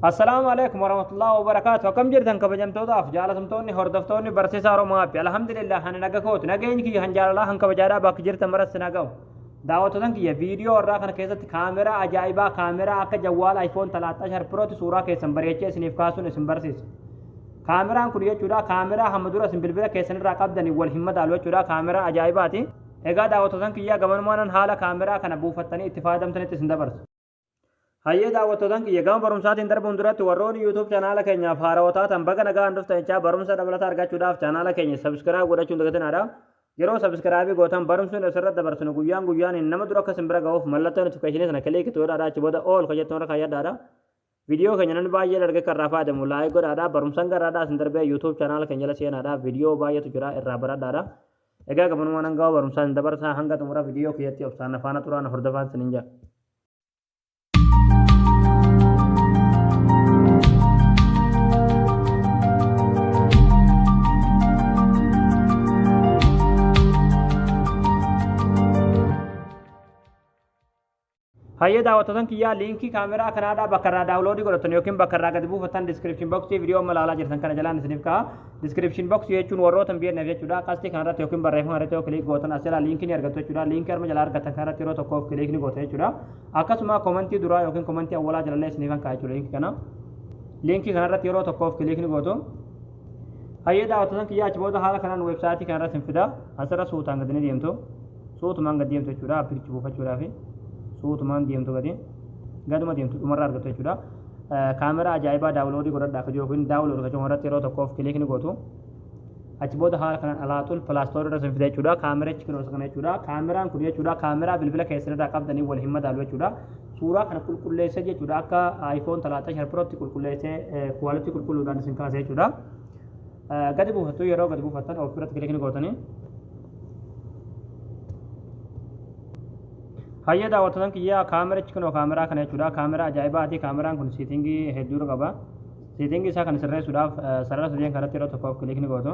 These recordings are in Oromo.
Assalaamu alaikum warahmatullahi wabarakaatu. Akkam jirtan kabajamtootaaf jaalatamtoonni hordoftoonni barsiisaa Oromoo Aappi. Alhamdulillah ani naga kooti. Nageenyi kiyya han jaalalaa han kabajaadhaa bakka jirtan maratti na ga'u. Daawwattoota kiyya, viidiyoo irraa kana keessatti kaameraa ajaa'ibaa, kaameraa akka jawwaala iPhone 13 Pro'tti suuraa keessan bareechee isiniif kaasuun isin barsiisa. Kaameraan kun jechuudha kaameraa hamma dura isin bilbila keessan irraa qabdanii wal hin madaalu jechuudha, kaameraa ajaa'ibaati. Egaa daawwattoota kiyya, gamanumaan haala kaameraa kana buufattanii itti fayyadamtanitti isin dabarsa. Hayyee daawwattootan kiyya, gama barumsaatiin darbuun duratti warroonni YouTube chaanaala keenyaaf haarawaa taatan baga nagaan dhuftan jechaa, barumsa dabalataa argachuudhaaf chaanaala keenya subscribe godhachuun dagatinaadha. Yeroo subscribe gootan barumsuun asirratti dabarsinu guyyaan guyyaan nama dura akka isin bira ga'uuf mallattoo notification sana click godhaadha, achi booda all ka jettu irra kaayyadhaadha. Viidiyoo keenya namni baay'een argee kan irraa fayyadamu like godhaadha. Barumsaan garaadhaa isin darbee YouTube chaanaala keenya jala seenaadha. Viidiyoo baay'eetu jira, irraa baradhaadha. Egaa gabanumaan hanga barumsaan isin dabarsaa, hanga xumura viidiyoo kiyyatti obsaan afaana turaan hordofaan isiniin jedha. Hayyee daawwattootan kiyyaa, liinkii kaameraa kanaadhaa bakka irraa download godhatan yookiin bakka irraa gadi buufatan description box viidiyoo amma ilaalaa jirtan kana jalaan isiniif ka'a. Description box jechuun warroota hin beekneef jechuudha. Qasxii kanarratti yookiin barreeffama irratti yoo click gootan as jalaa liinkii ni argattu jechuudha. Liinkii arma jalaa argattan kanarratti yeroo tokkoof click ni gootan jechuudha. Akkasuma komantii duraa yookiin komantii awwalaa jalallee isiniif kan ka'a jechuudha liinkii kana. Liinkii kanarratti yeroo tokkoof click ni gootu. Hayyee daawwattootan kiyyaa, achi booda haala kanaan weebsaayitii kanarratti hin fida. Asirra suutaan gadi ni deemtu. Suutumaan gad deemtu jechuudha, appichi buufachuudhaaf suutumaan deemtu, gadi gaduma deemtu, dhumarra argattu jechuudha. Kaameraa ajaa'ibaa download godhadhaa ka jiru yookiin download ka jiru irratti yeroo tokkoof click ni gootu. Achi booda haala kanaan alaaxul Play Store irra isin fida jechuudha. Kaamerichi kun kana jechuudha. Kaameraan kun jechuudha kaameraa bilbila keessan irraa qabdanii wal hin madaalu jechuudha. Suuraa kana qulqulleessee jechuudha, akka iPhone 13 Pro'tti qulqulleessee quality qulqulluudhaan isin kaasa jechuudha. Gadi buufattu, yeroo gadi buufattan of biratti click ni gootanii. Hayyee daawwattootan kiyyaa, kaamerichi kunoo kaameraa kana jechuudha. Kaameraa ajaa'ibaati. Kaameraan kun setting hedduu qaba. Setting isaa kana sirreessuudhaaf sarara sadeen kanatti yeroo tokkoof click ni gootu.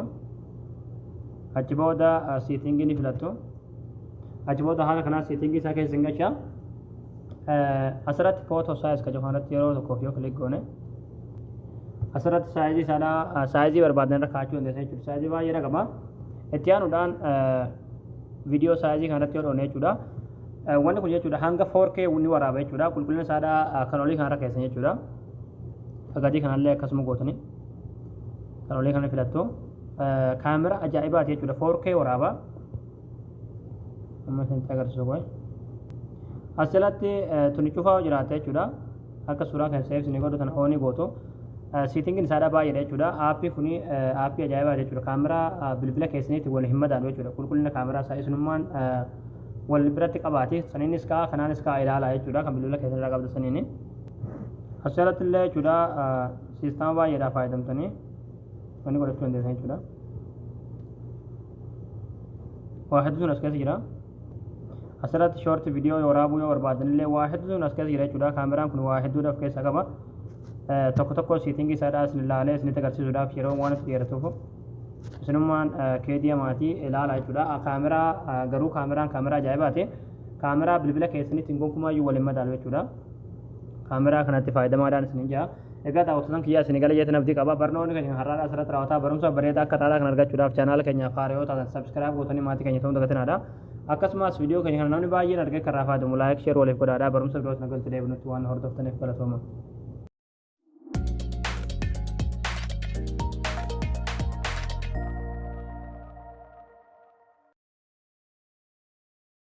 Achi booda setting ni filattu. Achi booda haala kanaa setting isaa keessa hin gasha. Asirratti photo size ka jedhu kanatti yeroo tokkoof yoo click goone, asirratti size isaadhaa size barbaadan irra kaa'achuu dandeessa jechuudha. Size baay'ee qaba. Itti aanuudhaan video size kanarratti yoo dhoone jechuudha. Wanni kun jechuudha hanga 4K ni waraaba jechuudha. Qulqullina isaadhaa kan olii kanarra keessan jechuudha. Gadii kanallee akkasuma gootanii kan olii kana filattu. Kaamera ajaa'ibaati jechuudha. 4K waraaba. Amma isinitti agarsiisu qoy. As jalatti tuni cufaa jiraate jechuudha. Akka suuraa kan save isinii godhu tana on gootu. Settingiin isaadhaa baay'eedha jechuudha. Aappii kuni aappii ajaa'ibaa jechuudha. Kaameraa bilbila keessaniitti wal hin madaalu jechuudha. Qulqullina kaameraa isaa isinummaan wal biratti qabaati. Saniinis ka'a, kanaanis ka'a, ilaalaa jechuudha. Kan bilbila keessan irraa qabdu saniini. As jalatti illee jechuudha siistama baay'eedhaa fayyadamtanii wanni godhachuu dandeessan jechuudha. Waa hedduutu as keessa jira. Asirratti short video waraabuu yoo barbaadan illee waa hedduutu as keessa jira jechuudha. Kaameraan kun waa hedduudha of keessaa qaba. Tokko tokko setting isaadhaa isin ilaalee isinitti agarsiisuudhaaf yeroo waan itti dheeratuuf isinummaan keetii maatii ilaala jechuudha. Kaameraa garuu kaameraan kaameraa ajaa'ibaati. Kaameraa bilbila keessanitti gonkumaayyuu waliin madaalu jechuudha. Kaameraa kanatti fayyadamaadhaan isinin jira. Egaa daawwattoota kiyyaa, isin gala jeetan abdii qaba. Barnoonni keenya har'aadhaa asirratti raawwataa. Barumsa bareedaa akka har'aadhaa kan argachuudhaaf chaanaala keenyaaf haaraa yoo taatan subscribe gootanii maatii keenya ta'uu dagatinaadha. Akkasumas viidiyoo keenya kana namni baay'een argee kan irraa fayyadamu like, share waliif godhaadha. Barumsa biroo sana galti deebinutti waan hordoftaniif galatooma.